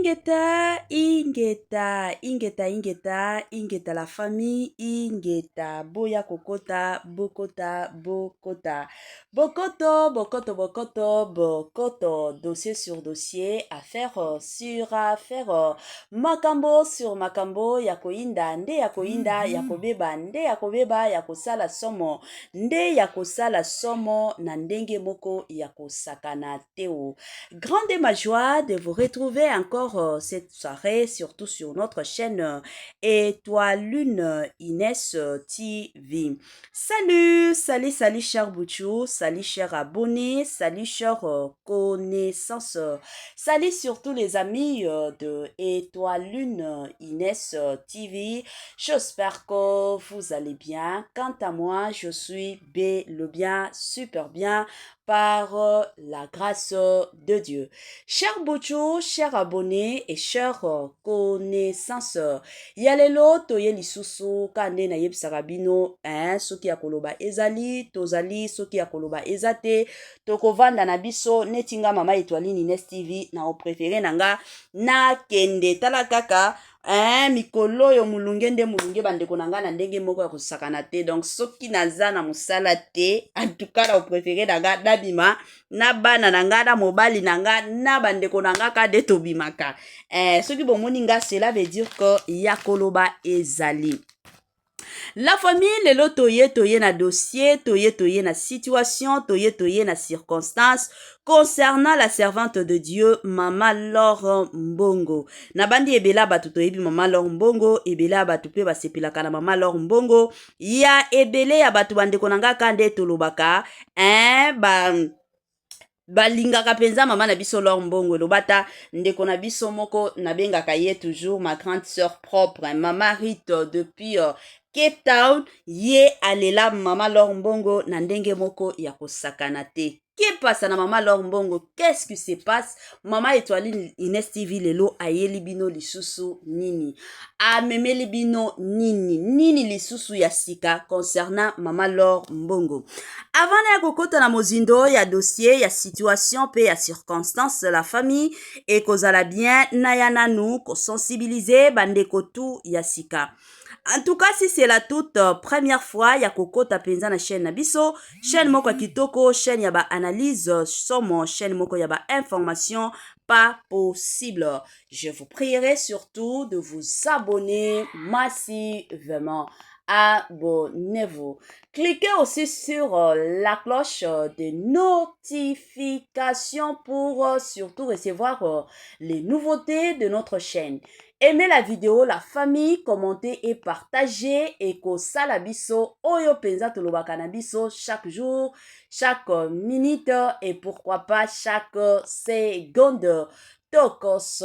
Ingeta, ingeta, ingeta, ingeta, ingeta la famille, ingeta. Boya kokota, bokota, bokota. Bokoto, bokoto, bokoto, bokoto. Dossier sur dossier, affaire sur affaire. Makambo sur makambo, ya koyinda nde ya koyinda, ya kobeba nde ya kobeba, ya kosala somo nde ya kosala somo na ndenge moko ya kosakana te o. Grande est ma joie de vous retrouver encore cette soirée, surtout sur notre chaîne Étoile Lune Inès TV. Salut, salut, salut cher Bouchou, salut cher abonné, salut cher connaissance, salut surtout les amis de Étoile Lune Inès TV. J'espère que vous allez bien. Quant à moi, je suis bel et bien, super bien par la grâce de Dieu. Cher Bouchou, cher abonné et cher connaissance, ya lelo toye lisusu ka nde nayebisaka bino hein, soki ya koloba ezali tozali, soki ya koloba eza te tokovanda na biso neti nga mama Etoiline Ines TV na opréféré na nga nakende tala kaka eh, mikolo oyo molunge nde molunge, bandeko na ngai, na ndenge moko ya kosakana te. Donc soki naza na mosala te, antuka na opréféré na nga nabima na bana na ngai, na mobali na nga, na bandeko na nga, ka nde tobimaka. Eh, soki bomoni nga, cela veut dire que ya koloba ezali. La famille, lelo toye toye na dossier, toye toye na situation, toye toye na circonstance concernant la servante de Dieu Mama Laure Mbongo. Na bandi ebele ya bato toyebi Mama Laure Mbongo, ebele ya bato mpe basepelaka na Mama Laure Mbongo, ya ebele ya bato, bandeko na nga, ka nde tolobaka hein, ba balingaka mpenza mama na biso Lor Mbongo. Eloba ata ndeko na biso moko, nabengaka ye toujours ma grande sœur propre, mama Rite depuis Cape Town. Ye alela mama Lor Mbongo na ndenge moko ya kosakana te. Kepasa na mama Lor Mbongo? Qu'est-ce qui se passe? Mama Etoiline Ines TV lelo ayeli bino lisusu nini? Amemeli bino nini nini lisusu ya sika concernant mama Lor Mbongo? Avant na ya kokota na mozindo ya dossier, ya situation mpe ya circonstance, la famille, ekozala bien na ya nanu kosensibiliser bandeko tu ya sika. En tout cas, si c'est la toute première fois ya kokota mpenza na chaîne na biso, chaîne moko ya kitoko, chaîne ya baanalyse somo, chaîne moko ya bainformation pas possible, je vous prierai surtout de vous abonner massivement. Abonnez-vous. Cliquez aussi sur la cloche de notification pour surtout recevoir les nouveautés de notre chaîne. Aimez la vidéo, la famille, commentez et partagez et kosala biso oyo penza tolobaka na biso chaque jour, chaque minute et pourquoi pas chaque seconde. Tokos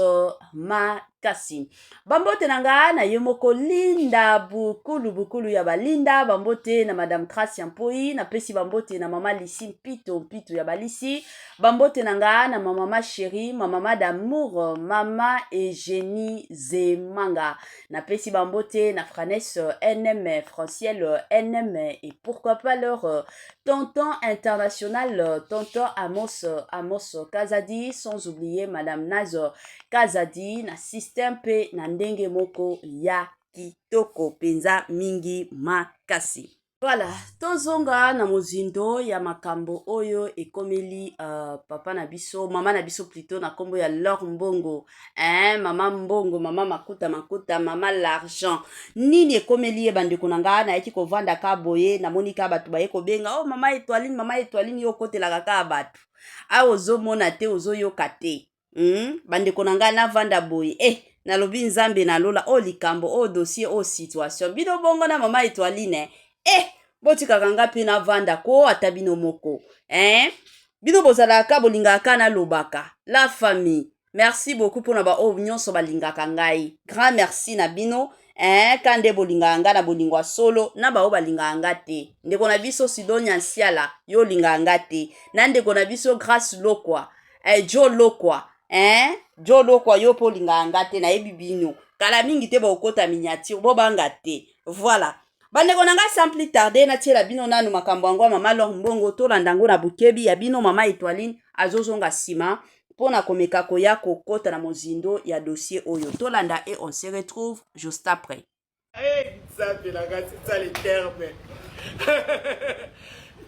makasi. Bambote na nga na ye moko Linda Bukulu, Bukulu ya balinda. Bambote na Madame Gracia Mpoi, napesi bambote na mama Lisi Mpito, Mpito ya balisi. Bambote na nga na mama chérie, ma mama d'amour, mama Eugénie Zemanga. Napesi bambote na Franes NM, Franciel NM et pourquoi pas leur tonton international, tonton Amos, Amos Kazadi, sans oublier Madame Naz Kazadi na système mpe na ndenge moko ya kitoko mpenza mingi makasi. Voilà, tozonga na mozindo ya makambo oyo ekomeli papa na biso, mama na biso plutôt, na nkombo ya Lor Mbongo, hein, mama Mbongo, mama Makuta, Makuta, mama l'argent. Nini ekomeli ye? Bandeko na nga, nayaki kovanda ka boye, namoni ka bato baye kobenga: "Oh, mama Etoiline, mama Etoiline, yo okotelaka kaka bato awa, ozomona te, ozoyoka te." Bandeko na ngai, navanda boye, eh, nalobi: "Nzambe nalola, oyo likambo oyo, dossier oyo, situation, bino bongo na mama Etoiline?" Eh, botikaka nga mpe navanda ko, ata bino moko, eh? Bino bozalaka, bolingaka nalobaka. La famille, merci beaucoup mpona baoyo nyonso balingaka ngai. Grand merci na bino, eh, ka nde bolingaka nga na bolingo ya solo, na baoyo balingaka nga te. Ndeko na biso Sidonia Nsiala, yo olingaka nga te, na ndeko na biso Grace Lokwa, eh, Jo Lokwa, eh? Jo Lokwa, yo mpo olingaka nga te, nayebi bino. Kala mingi te bokota miniature, bobanga te. Voilà, bandeko na ngai, sans plus tarder, natiela bino nanu makambo yango ya mama Lor Mbongo. Tolanda yango na bokebi ya bino. Mama Etoiline azozonga nsima. mpo na komeka koya kokota na mozindo ya dossier oyo. Tolanda et on se retrouve juste après. Hey, Nzambe na nga, c'est ça les termes.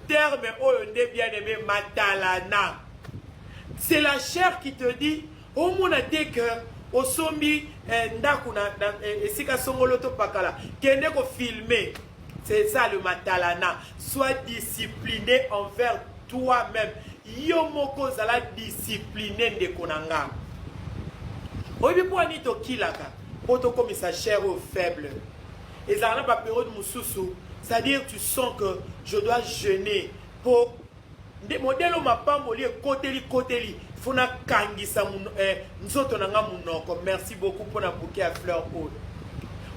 Terme oyo nde bien aimé matalana. C'est la chair qui te dit omona te que osombi eh, ndako na, na eh, esika songolo to pakala kende ko filmer. C'est ça le matalana. Sois discipliné envers toi-même. Yo moko zala discipliné ndeko na nga. Oyebi mpo ani tokilaka mpo tokomisa chair oyo faible. Ezalaka na ba période mosusu, c'est-à-dire tu sens que je dois jeûner mpo nde modèle oyo mapamboli ekoteli koteli fo nakangisa eh, nzoto na nga monoko. Merci beaucoup mpo na bouquet ya fleur oyo.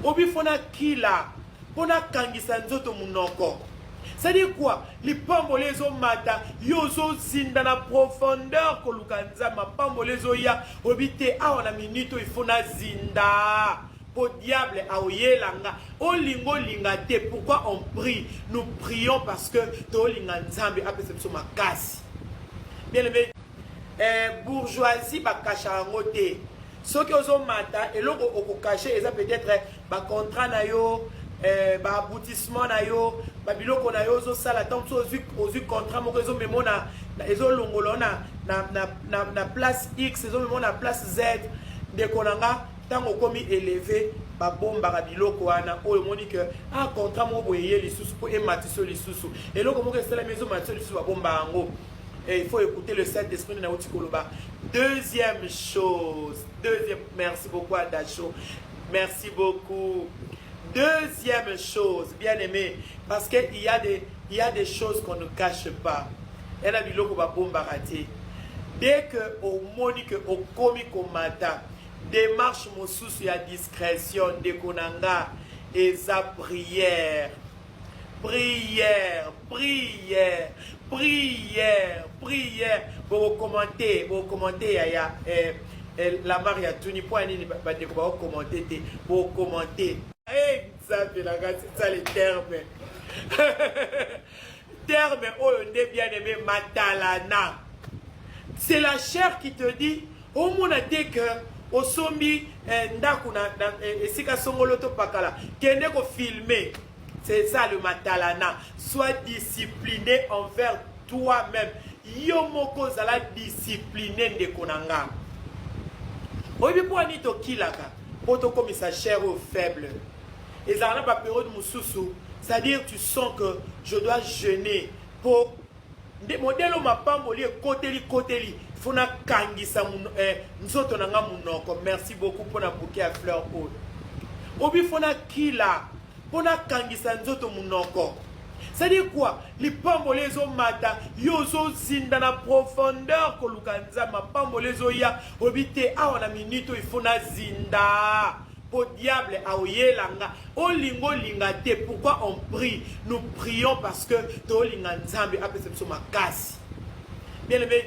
Obi fo nakila mpo nakangisa nzoto monoko. C'est-à-dire quoi? Lipamboli ezomata, yo ozozinda na profondeur koluka Nzambe, mapamboli ezoya, oyebi te awa na minute oyo il faut nazinda po diable aoyela nga. Olinga olinga te, pourquoi on prie? Nous prions parce que tolinga Nzambe apesa biso makasi. Bien aimé, eh, bourgeoisie bakasha yango te. Soki ozomata, eloko okokashe eza peut-être ba contrat na yo, eh, ba aboutissement na yo, ba biloko na yo ozosala. Ntango mosusu ozwi, ozwi contrat moko ezomemo na, ezolongola na, na, na, na, na place X, ezomemo na place Z. Ndeko na nga, ntango okomi élevé, babombaka biloko wana oyo omoni ke ah, contrat moko boye eye lisusu mpo ematisa yo lisusu, eloko moko esalami ezomatisa yo lisusu, babomba yango. Et il faut écouter le Saint-Esprit na uti koloba. Deuxième chose, deuxième, merci beaucoup Adacho, merci beaucoup. Deuxième chose, bien aimé, parce que il y a des, il y a des choses qu'on ne cache pas. Ena biloko babombaka te. Dès que omoni que okomi komata, démarche mosusu ya discrétion ndeko na nga eza prière. Prière, prière, prière, prière. Bokokommente, bokokommente yaya. Eh, eh, la Maria tuni mpo ya nini bandeko bakokommente te? Bokokommente. Hey, Nzambe na nga, c'est ça les termes. Terme oyo nde bien aimé matalana. C'est la chair qui te dit omona te que osombi eh, ndako na, na eh, esika songolo to pakala kende ko filmer. C'est ça le matalana. Sois discipliné envers toi-même. Yo moko zala discipliné ndeko na nga. Oyebi mpo ani tokilaka mpo tokomisa chair oyo faible. Ezalaka na ba période mosusu, c'est-à-dire tu sens que je dois jeûner mpo nde modèle oyo mapamboli ekoteli koteli fo nakangisa eh, nzoto na nga monoko. Merci beaucoup mpo na bouquet ya fleur oyo. Obi fo nakila mpo nakangisa nzoto monoko. C'est-à-dire quoi? Lipamboli ezomata, yo ozozinda na profondeur koluka Nzambe, mapamboli ezoya, oyebi te awa na minute oyo il faut nazinda po diable aoyela nga. Olinga olinga te, pourquoi on prie? Nous prions parce que tolinga Nzambe apesa biso makasi. Bien aimé,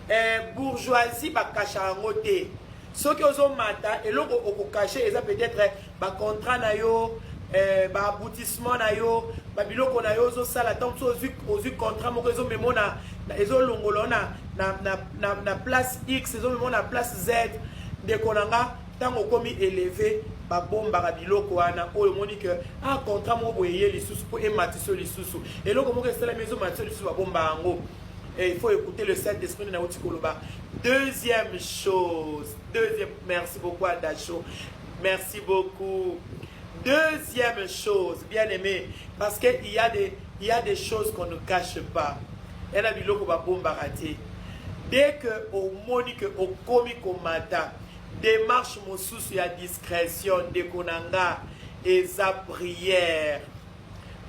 eh, bourgeoisie bakasha yango te. Soki ozomata, eloko okokashe eza peut-être ba contrat na yo, eh, ba aboutissement na yo, ba biloko na yo ozosala. Ntango mosusu ozwi, ozwi contrat moko ezomemo na, ezolongola na, na, na, na, na place X, ezomemo na place Z. Ndeko na nga, ntango okomi élevé, babombaka biloko wana oyo omoni ke ah, contrat moko boye eye lisusu mpo ematisa yo lisusu, eloko moko esalami ezomatisa yo lisusu, babomba yango. Et il faut écouter le Saint-Esprit na uti koloba. Deuxième chose, deuxième, merci beaucoup Adacho, merci beaucoup. Deuxième chose, bien aimé, parce que il y a des, il y a des choses qu'on ne cache pas. Ena biloko babombaka te. Dès que omoni que okomi komata, démarche mosusu ya discrétion ndeko na nga eza prière.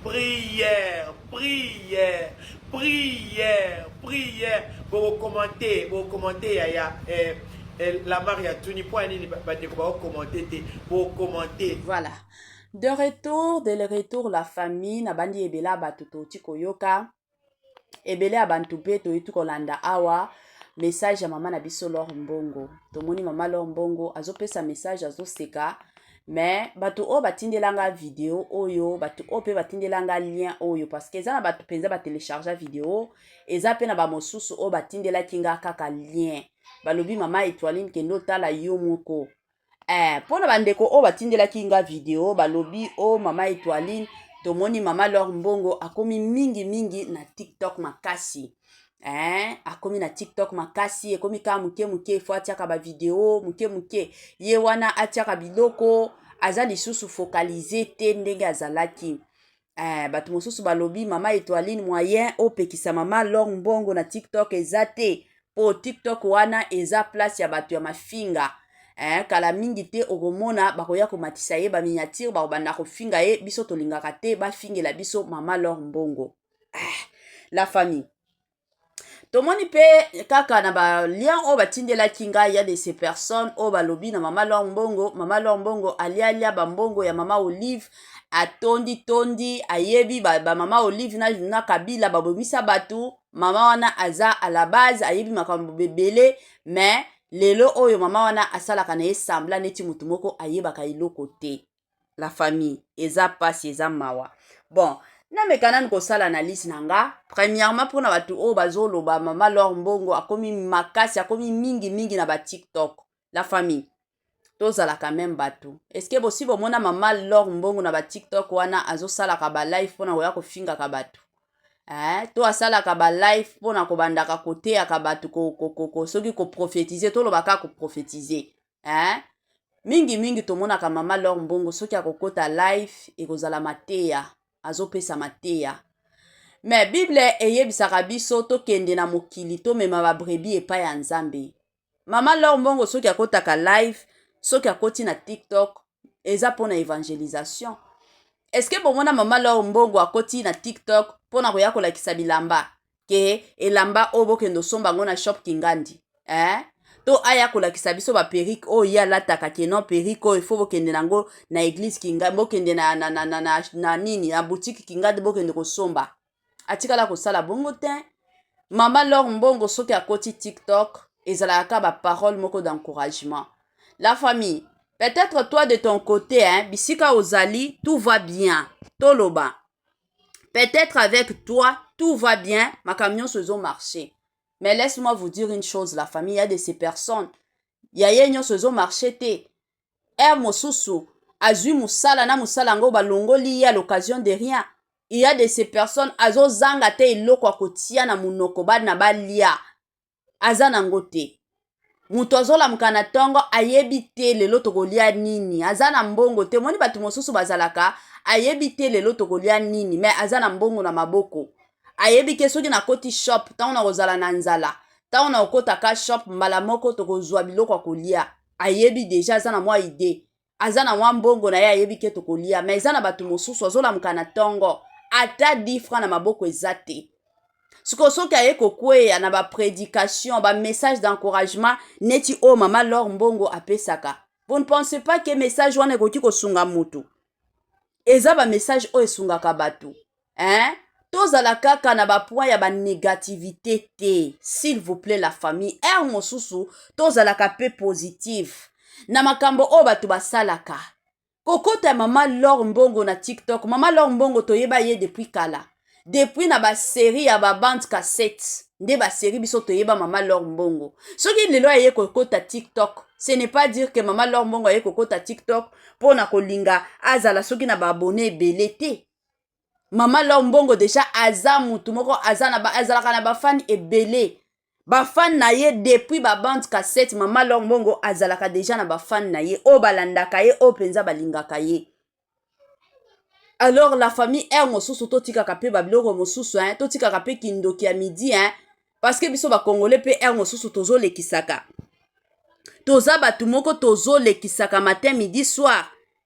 Prière, prière, prière, prière. Bokokommente, bokokommente yaya. Eh, eh, la Maria tuni mpo ya nini bandeko bakokommente te? Bokokommente. Voilà. De retour, de le retour la famille, na bandi ebela bato touti koyoka. Ebele ya bantu mpe toyuti kolanda awa message ya mama na biso Lor Mbongo. Tomoni mama Lor Mbongo azopesa message, azoseka. Mais bato oyo batindelanga video oyo, bato oyo mpe batindelanga lien oyo, parce que eza na bato mpenza batélécharger video, eza mpe na bamosusu oyo batindelaki nga kaka lien, balobi: "Mama Etoiline, kende otala yo moko." Mpo na bandeko oyo batindelaki nga video, balobi: "O oh, mama Etoiline, tomoni mama Lor Mbongo akomi mingimingi na TikTok makasi." Akomi na TikTok makasi, ekomi kaka moke moke, efo atiaka bavideo moke moke. Ye wana atiaka biloko, aza lisusu focalisé te ndenge azalaki. Bato mosusu balobi: "Mama Etoiline, moyen opekisa mama Lor Mbongo na TikTok eza te, mpo TikTok wana eza place ya bato ya mafinga. Kala mingi te okomona bakoya komatisa ye baminiature, bakobanda kofinga ye. Biso tolingaka te bafingela biso mama Lor Mbongo." La famille, tomoni mpe kaka na balien oyo batindelaki ngai ya de ces personnes oyo balobi na mama Lor Mbongo, mama Lor Mbongo alialia bambongo ya mama Olive, atondi tondi, ayebi bamama ba Olive na Kabila babomisa bato. Mama wana aza à la base, ayebi makambo ebele. Mais lelo oyo mama wana asalaka na ye semblant neti motu moko ayebaka eloko te. La famille, eza pasi, eza mawa. Bon, nameka nani kosala analyse na nga. Premièrement, mpona bato oyo bazoloba mama Lor Mbongo akomi makasi, akomi mingimingi na baTikTok, la famille, tozalaka même bato. Est-ce bosi bomona mama Lor Mbongo na baTikTok wana azosalaka balive mpona koya kofingaka bato, eh? To asalaka balive mpona kobandaka koteyaka bato, soki koprophétiser, tolobaka koprophétiser, eh? Mingimingi tomonaka mama Lor Mbongo soki akokota live, ekozala mateya, azopesa mateya. Mais Bible eyebisaka biso tokende na mokili, tomema babrebis epai ya Nzambe. Mama Lor Mbongo soki akotaka live, soki akoti na TikTok, eza mpona évangélisation. Est-ce bomona mama Lor Mbongo akoti na TikTok mpona koya kolakisa bilamba ke elamba oyo bokende osomba yango na shop Kingandi, eh? To aya kolakisa biso baperruque oyo ye alataka ke non, perruque oyo ifo bokende nango na église Kingandi, bokende na nini, na boutique Kingandi, bokende kosomba? Atikala kosala bongo te. Mama Lor Mbongo soki akoti TikTok, ezalaka kaka baparole moko d'encouragement. La famille, peut-être toi de ton côté, hein, bisika ozali, tout va bien. Toloba peut-être avec toi tout va bien, makambo nyonso ezomarcher. Mais laisse-moi vous dire une chose, la famille, il y a de ces personnes ya ye nyonso ezomarcher te. Heure mosusu azwi mosala, na mosala yango balongoli ye à l'occasion de rien. Il y a de ces personnes azozanga te eloko ya kotia na monoko, bana balia, aza nango te. Moto azolamuka na ntongo, ayebi te lelo tokolia nini, aza na mbongo te. Moni bato mosusu bazalaka, ayebi te lelo tokolia nini, mais aza na mbongo na maboko. Ayebi ke soki nakoti shop, ntango nakozala na nzala, ntango nakokota shop, mbala moko tokozwa biloko ya kolia. Ayebi déjà, aza na mwa idée, aza na mwa mbongo na ye, ayebi ke tokolia. Mais eza na bato mosusu azolamuka na ntongo, ata 10 franc na maboko eza te. Sikoyo soki aye kokweya na baprédication, bamessage d'encouragement neti oyo mama Lor Mbongo apesaka, vous ne pensez pas ke message wana ekoki kosunga motu? Eza bamessage oyo esungaka bato, hein? Tozala kaka na bapoint ya banégativité te, s'il vous plaît, la famille. Heure mosusu tozalaka mpe positive na makambo oyo bato basalaka. Kokota ya mama Lor Mbongo na TikTok, mama Lor Mbongo toyeba ye depuis kala, depuis na basérie ya babande cassette nde basérie biso toyeba mama Lor Mbongo. Soki lelo aye kokota TikTok, ce n'est pas dire que mama Lor Mbongo aye kokota TikTok mpo na kolinga azala soki na baabonnés ebele te. Mama Lor Mbongo déjà aza mutu moko aza na ba, azalaka na bafani ebele, bafani na ye depuis babande cassette. Mama Lor Mbongo azalaka déjà na bafani na ye oyo balandaka ye, oyo mpenza balingaka ye. Alors la famille, heure mosusu totikaka mpe babiloko mosusu, hein, totikaka mpe kindoki ya midi, hein, parce que biso bakongole mpe heure mosusu tozolekisaka, toza bato moko tozolekisaka matin, midi, soir.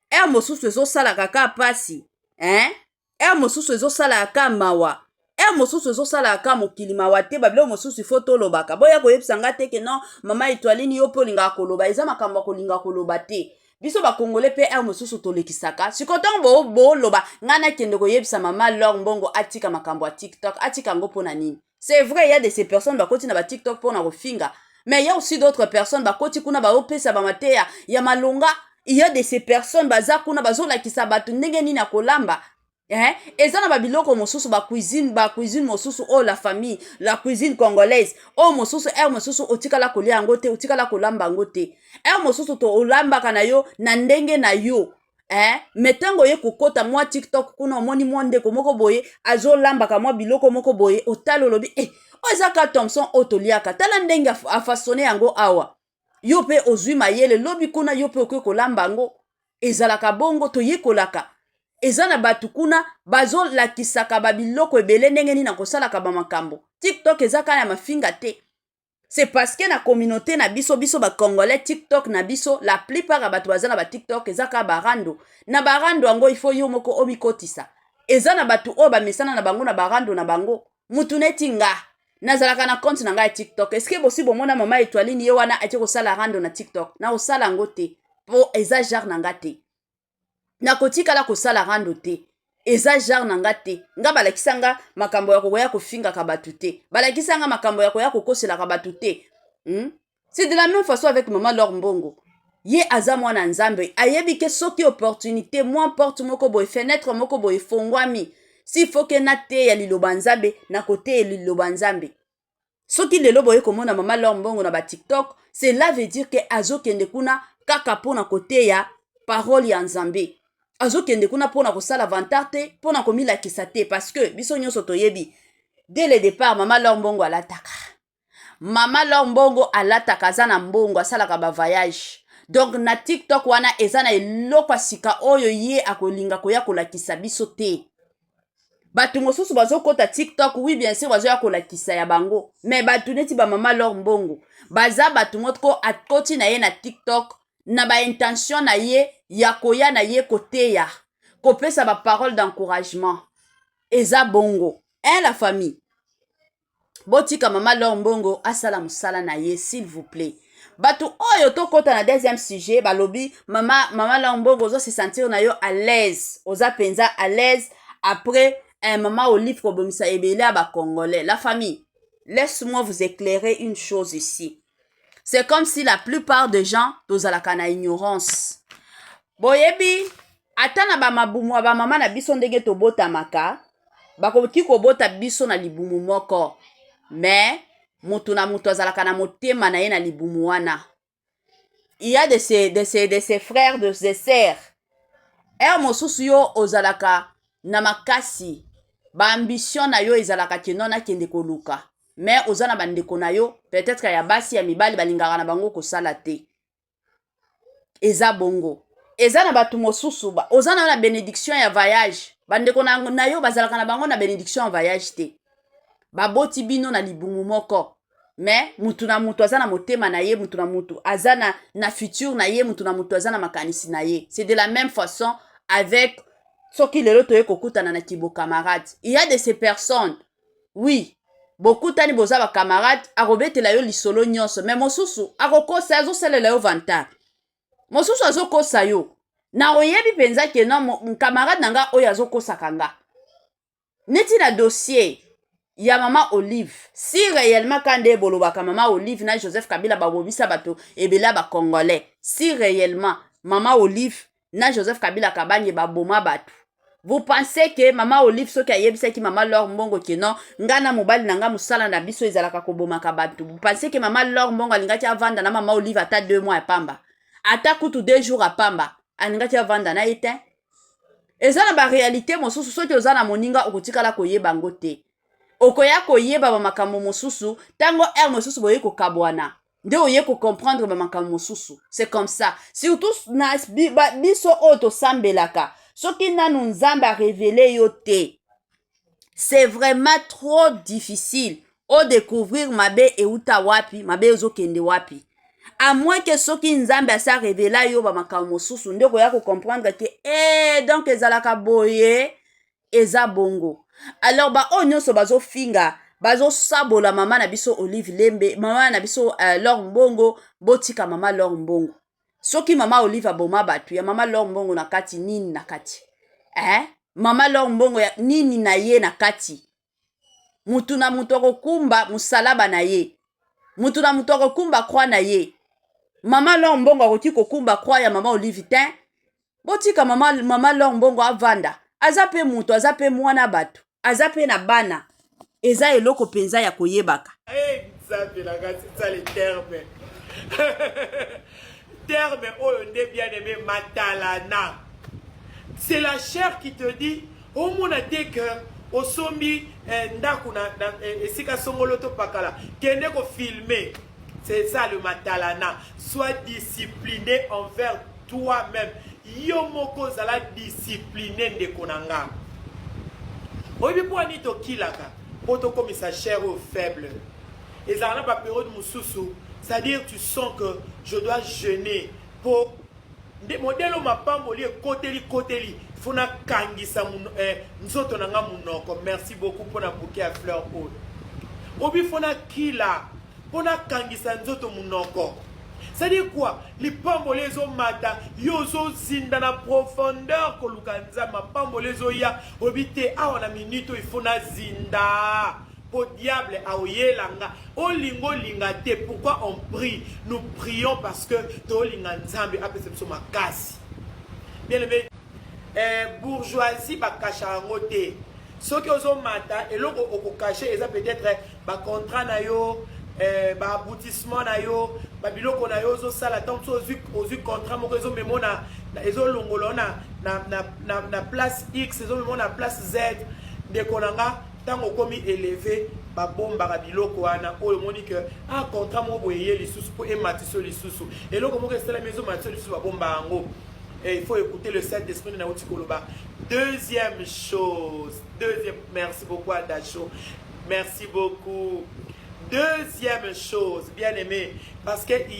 Heure mosusu ezosalaka ka pasi, hein? Heure mosusu ezosalaka ka mawa, heure mosusu ezosalaka ka mokili mawa te. Babiloko mosusu ifo tolobaka. Boya koyebisa nga te ke non, mama Etoilini, yo mpe olingaka koloba. Eza makambo ya kolinga koloba te. Biso bakongole mpe heure mosusu tolekisaka. Sikoyo ntango booloba ngai nakende koyebisa mama Lor Mbongo atika makambo ya TikTok, atika yango mpo na nini? C'est vrai, ya de ces personnes bakoti na baTikTok mpo na kofinga, mais ya aussi d'autres personnes bakoti kuna, baopesa bamateya ya malonga. Il y a de ces personnes baza kuna, bazolakisa bato ndenge nini ya kolamba. Eh? Eza na babiloko mosusu, bacuisine, bacuisine mosusu oyo, la famille, la cuisine congolaise oyo mosusu, heure mosusu otikala kolia yango te, otikala kolamba yango te. Heure mosusu to olambaka na yo na ndenge na yo, eh? Me ntango oye kokota mwa TikTok kuna, omoni mwa ndeko moko boye azolambaka mwa biloko moko boye, otali, olobi: "Eh, oyo eza ka Thomson oyo toliaka, tala ndenge afaçonner yango awa." Yo mpe ozwi mayele, lobi kuna yo mpe okoki kolamba yango. Ezalaka bongo, toyekolaka. Eza na bato kuna bazolakisaka babiloko ebele, ndenge nini na kosalaka bamakambo. TikTok eza kaka ya mafinga te. C'est parce que na communauté na biso, biso bacongolais, TikTok na biso, la plupart ya bato baza na baTikTok eza kaka barando. Na barando yango, ifo yo moko omikotisa. Eza na bato oyo bamesana na bango na barando na bango. Mutu neti nga, nazalaka na compte na ngai ya TikTok. Eske bosi bomona mama Etoiline ye wana atie kosala rando na TikTok? Na kosala yango te, mpo eza genre na nga te. Nakotikala kosala rando te, eza genre na nga te. Nga balakisa nga makambo ya kokoya kofingaka bato te, balakisa nga makambo ya koya kokoselaka bato te, C'est de la même façon avec mama Lor Mbongo. Ye aza mwana Nzambe, ayebi ke soki opportunité, mwa porte moko boye, fenêtre moko boye efongwami, s'il faut ke nateya liloba Nzambe, nakoteya liloba Nzambe. Soki lelo boye komona mama Lor Mbongo na baTikTok, cela veut dire ke azokende kuna kaka mpona koteya parole ya Nzambe. Azokende kuna mpona kosala vantard te, mpona komilakisa te, parce que biso nyonso toyebi dès le départ mama Lor Mbongo alataka. Mama Lor Mbongo alataka, aza na mbongo, asalaka bavoyage. Donc na TikTok wana eza na eloko ya sika oyo ye akolinga koya kolakisa biso te. Bato mosusu bazokɔta TikTok, oui, bien sûr, bazoya kolakisa ya bango, mais bato neti bamama Lor Mbongo baza bato moko akoti na ye na TikTok na baintention na ye ya koya na ye koteya, kopesa baparole d'encouragement. Eza bongo, hein, la famille. Botika mama Lor Mbongo asala mosala na ye, s'il vous plaît. Bato oyo, tokɔta na deuxième sujet. Balobi mama Lor Mbongo ozo se sentir na yo à l'aise, oza mpenza à l'aise après mama Olive kobomisa ebele ya bacongolais. La famille, laisse-moi vous éclairer une chose ici. C'est comme si la plupart des gens tozalaka na ignorance. Boyebi, ata na bamabumu ya bamama na biso, ndenge tobotamaka, bakoki kobota biso na libumu moko, mais moto na moto azalaka na motema na ye na libumu wana. Il y a de ces frères, de ces sœurs, heure mosusu yo ozalaka na makasi, baambition na yo ezalaka keno nakende koluka, mais oza na bandeko na yo, peut-être ya basi, ya mibali, balingaka na bango kosala te. Eza bongo. Eza na bato mosusu, oza na na bénédiction ya voyage, bandeko na yo bazalaka na bango na bénédiction ya voyage te. Baboti bino na libumu moko, mais mutu na mutu aza na motema na ye, mutu na mutu aza na futur na ye, mutu na mutu aza na makanisi na ye. C'est de la même façon avec soki lelo toye kokutana na kibo camarade. Il y a de ces personnes, oui, bokutani, boza bacamarade, akobetela yo lisolo nyonso, mais mosusu akokosa, azosalela yo vantard, mosusu azokosa yo na oyebi mpenza ke no, camarade na nga oyo azokosaka nga. Neti na dossier ya mama Olive, si réellement ka nde bolobaka mama Olive na Joseph Kabila babomisa bato ebele ya bacongolais, si réellement mama Olive na Joseph Kabila Kabange baboma bato, vous pensez ke mama Olive, soki ayebisaki mama Lor Mbongo ke non, nga na mobali na nga, mosala na biso ezalaka kobomaka bato, vous pensez ke mama Lor Mbongo alingaki avanda na mama Olive ata 2 mois ya pamba, ata kutu 2 jours ya pamba, alingaki avanda na ye te? Eza na baréalité mosusu, soki oza na moninga, okotikala koyeba yango te. Okoya koyeba bamakambo mosusu ntango heure mosusu boye kokabwana, nde oye kocomprendre bamakambo mosusu. C'est comme ça, surtout na biso oyo tosambelaka. Soki nanu Nzambe arévéler yo te, c'est vraiment trop difficile odécouvrir mabe euta wapi, mabe ezokende wapi, à moins ke soki Nzambe asi arévéler yo bamakambo mosusu, nde okoya kocomprendre ke e donc ezalaka boye, eza bongo. Alors baoyo nyonso bazofinga, bazosabola mama na biso Olive Lembe, mama na biso Lor Mbongo, botika mama Lor Mbongo. Soki mama Olive aboma bato, ya mama Lor Mbongo na kati nini na kati, eh? Mama Lor Mbongo ya nini na ye na kati? Mutu na mutu akokumba mosalaba na ye, mutu na mutu akokumba croix na ye. Mama Lor Mbongo akoki kokumba croix ya mama Olive te. Botika mama, mama Lor Mbongo avanda. Aza mpe moto, aza mpe mwana bato, aza mpe na bana. Eza eloko mpenza ya koyebaka. Hey, Nzambe na nga, c'est ça le terme. Terme oyo nde bien aimé matalana. C'est la chair qui te dit omona te que osombi eh, ndako na, na eh, esika songolo to pakala, kende ko filmer. C'est ça le matalana. Sois discipliné envers toi-même. Yo moko zala discipliné, ndeko na nga. Oyebi mpo ani tokilaka mpo tokomisa chair oyo faible. Ezalaka na baperiode mosusu, c'est-à-dire tu sens que je dois jeûner mpo nde modèle oyo mapamboli ekoteli koteli, fo nakangisa nzoto na nga monoko. Merci beaucoup mpona bouquet ya fleur oyo. Obi fo nakila mpo nakangisa nzoto monoko. C'est-à-dire quoi? Lipamboli ezomata, yo ozozinda na profondeur koluka Nzambe, mapamboli ezoya, oyebi te awa na minute oyo il faut nazinda po diable aoyela nga. Olinga olinga te, pourquoi on prie? Nous prions parce que tolinga Nzambe apesa biso makasi. Bien aimé, bourgeoisie bakasha yango te. Soki ozomata, eloko okokashe eza peut-être bacontrat na yo, baaboutissement na yo, babiloko na yo ozosala. Ntango mosusu ozwi contrat moko, ezomemo na ezolongola na place X, ezomemo na place Z. Ndeko na nga, ntango okomi élevé, babombaka biloko wana oyo omoni ke ah, contrat moko boye eye lisusu mpo ematisa lisusu, eloko moko esalami ezomatisa lisusu, babomba yango. Et il faut écouter le Saint-Esprit nauti koloba. Deuxième chose, deuxième, merci beaucoup Adacho, merci beaucoup. Deuxième chose, bien aimé, parce que il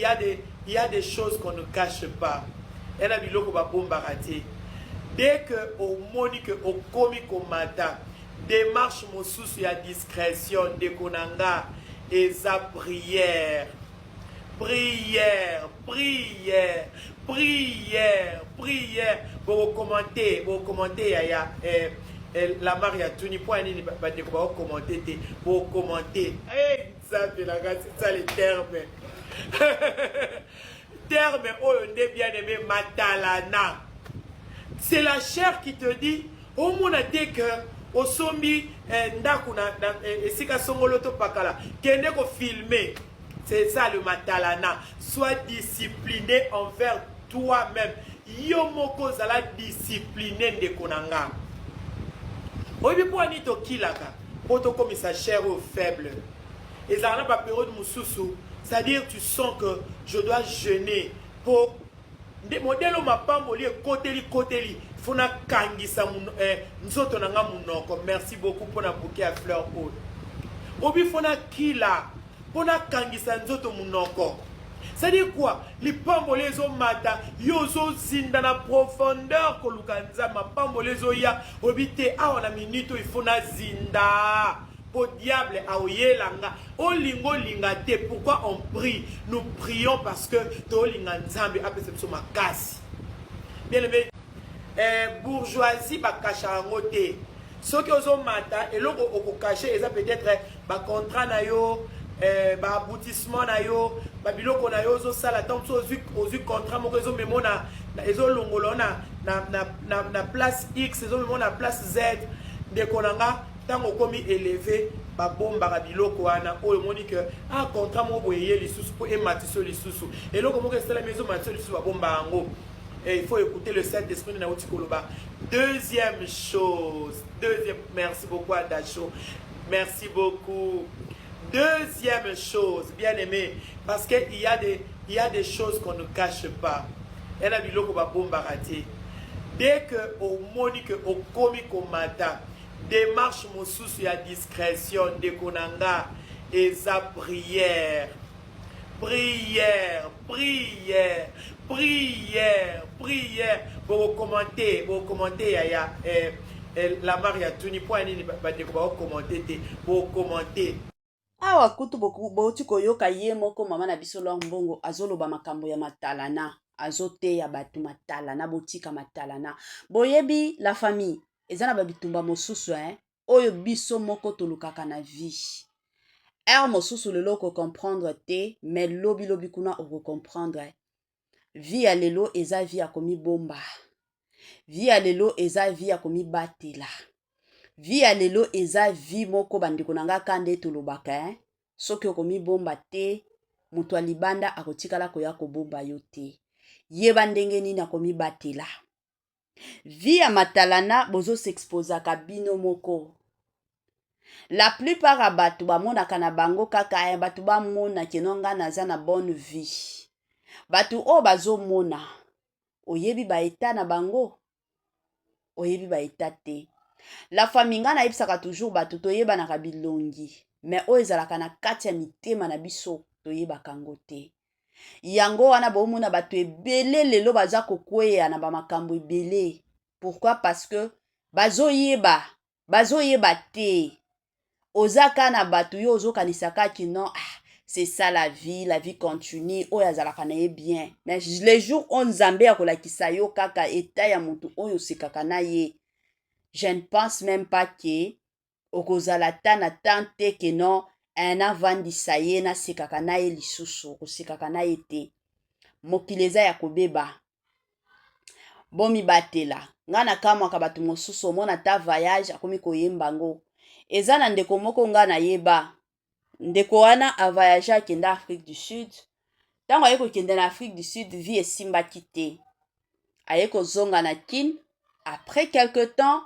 y a des choses qu'on ne cache pas. Ena biloko babombaka te. Dès que omoni que okomi komata, démarche mosusu ya discrétion, ndeko na nga, eza prière, prière, prière, prière, prière. Bokokommente, bokokommente yaya. La Maria tuni mpo ya nini bandeko bakokommente te? Bokokommente. Hey, Nzambe na nga, c'est ça le terme. Terme oyo nde bien aimé matalana. C'est la chair qui te dit omona te que osombi ndako na esika songolo to pakala, kende kofilmer. C'est ça le matalana. Sois discipliné envers toi-même. Yo moko zala discipliné, ndeko na nga. Oyebi mpo ani tokilaka mpo tokomisa chair oyo faible. Ezalaka na baperiode mosusu, c'est-à-dire tu sens que je dois jeûner mpo nde modèle oyo mapamboli ekoteli koteli, fo nakangisa nzoto na nga monoko. Merci beaucoup mpona bouquet ya fleur oyo. Obi fo nakila mpo nakangisa nzoto monoko. C'est-à-dire quoi? Lipamboli ezomata, yo ozozinda na profondeur koluka Nzambe, mapamboli ezoya, oyebi te awa na minute oyo il faut nazinda mpo diable aoyela nga. Olinga olinga te, pourquoi on prie? Nous prions parce que tolinga Nzambe apesa biso makasi. Bien aimé, bourgeoisie bakasha yango te. Soki ozomata, eloko okokashe eza peut-être bacontrat na yo, baaboutissement na yo, babiloko na yo ozosala. Ntango mosusu ozwi contrat moko, ezomemo na ezolongola na place X, ezomemo na place Z. Ndeko na nga, ntango okomi élevé, babombaka biloko wana oyo omoni ke ah, contrat moko boye eye lisusu mpo ematisa lisusu, eloko moko esalami ezomatisa lisusu, babomba yango. Et il faut écouter le Saint-Esprit nauti koloba. Deuxième chose, deuxième, merci beaucoup Adacho, merci beaucoup. Deuxième chose, bien aimé, parce que il y a des choses qu'on ne cache pas. Ena biloko babombaka te. Dès que omoni que okomi komata, démarche mosusu ya discrétion, ndeko na nga, eza prière, prière, prière, prière, prière. Bokokommente, bokokommente yaya. La Maria tuni mpo ya nini bandeko bakokommente te? Bokokommente. Awa kutu bouti koyoka ye moko mama na biso Lor Mbongo azoloba makambo ya matalana, azoteya bato matalana. Botika matalana. Boyebi, la famille, eza na babitumba mosusu, hein, oyo biso moko tolukaka na vie. Heure mosusu lelo oko comprendre te mais lobi lobi kuna oko comprendre. Vie ya lelo eza vie ya komibomba. Vie ya lelo eza vie ya komibatela. Vie ya lelo eza vie moko bandeko na nga ka nde tolobaka hein? Soki okomibomba te, moto ya libanda akotikala koya kobomba yo te. Yeba ndenge nini akomibatela. Vie ya matalana bozo s'exposaka bino moko. La plupart ya bato bamonaka na bango kaka eh, bato bamona keno nga naza na bonne vie. Bato oyo bazomona, oyebi ba etat na bango? Oyebi ba etat te. La famille, nga nayebisaka toujours bato toyebanaka bilongi, mais oyo ezalaka na kati ya mitema na biso toyebaka yango te. Yango wana bomona bato ebele lelo baza kokweya na bamakambo ebele. Pourquoi? Parce que bazoyeba, bazoyeba te. Oza ka na bato yo ozokanisa kaka non, ah, c'est ça la vie, la vie continue, oyo azalaka na ye bien. Mais le jour oyo Nzambe akolakisa yo kaka etat ya motu oyo osekaka na ye, je ne pense même pas que okozala ta na temps te que non, eh, navandisa ye nasekaka na ye lisusu. Okosekaka na ye te. Mokili eza ya kobeba, bomibatela. Nga nakamwaka bato mosusu omona ta voyage akomi koyemba ngo. Eza na ndeko moko nga nayeba, ndeko wana avoyage akenda Afrique du Sud. Ntango aye kokende na Afrique du Sud, vie esimbaki te, aye kozonga na Kin. Après quelque temps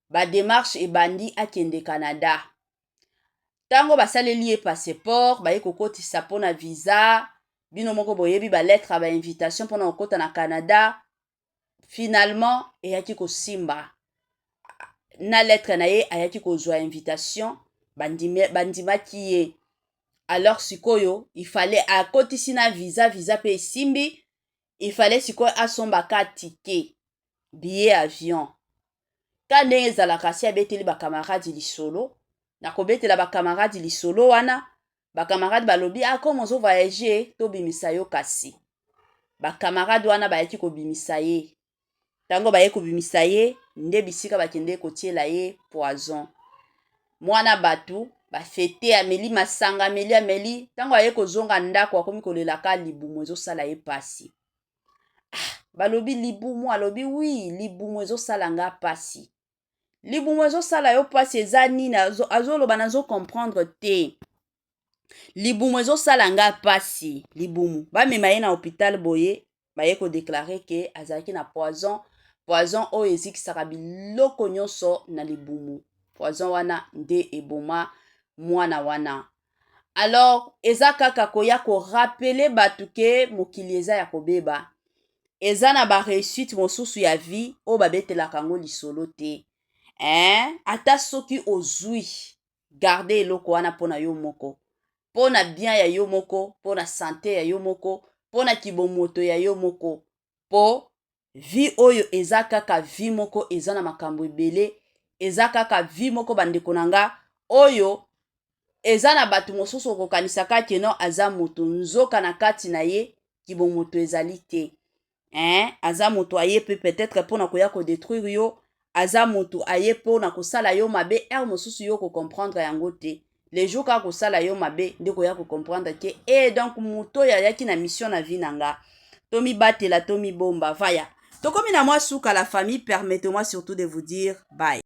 badémarche ebandi, akende Canada. Ntango basaleli ye passeport, baye kokotisa mpona visa. Bino moko boyebi balettre ya bainvitation mpona kokota na Canada. Finalement eyaki kosimba na lettre na ye, ayaki kozwa invitation, bandimaki ye. Alors sikoyo il fallait akotisi na visa, visa mpe esimbi. Il fallait sikoyo asombaka ticket, billet avion. Ka ndenge ezalaka, si abeteli bakamaradi lisolo, na kobetela bakamaradi lisolo wana, bakamarade balobi: "Ah, comme ozovoyage, tobimisa yo." Kasi bakamarade wana bayaki kobimisa ye. Ntango baye kobimisa ye, nde bisika bakende kotiela ye poison. Mwana bato bafete, ameli masanga, ameli, ameli. Ntango aye kozonga ndako, akomi kolelaka, libumu ezosala ye pasi. Ah, balobi libumu, alobi: "Oui, libumu ezosala nga pasi." Libumu ezosala yo mpasi eza nini? Azoloba: "Nazocomprendre te, libumu ezosala nga mpasi, libumu." Bamema ye na hôpital boye, baye kodéclarer ke azalaki na poison, poison oyo ezikisaka biloko nyonso na libumu. Poison wana nde eboma mwana wana. Alors eza kaka koya korappeler bato ke mokili eza ya kobeba. Eza na baréussite mosusu ya vie oyo babetelaka yango lisolo te, hein? Ata soki ozwi, garde eloko wana mpo na yo moko, mpo na bien ya yo moko, mpo na santé ya yo moko, mpo na kibomoto ya yo moko, mpo vie oyo eza kaka vie moko, eza na makambo ebele. Eza kaka vie moko, bandeko na nga, oyo eza na bato mosusu okokanisaka que non, aza moto, nzoka na kati na ye kibomoto ezali te, hein? Aza moto aye mpe peut-être mpona koya kodétruire yo, aza moto aye mpona kosala yo mabe. Heure mosusu yo kocomprendre yango te. Le jour kaka kosala yo mabe nde koya kocomprendre ke e donc moto oyo ayaki na mission na vie na nga. Tomibatela, tomibomba. Vaya, tokomi na mwa suka. La famille, permettez-moi surtout de vous dire bye.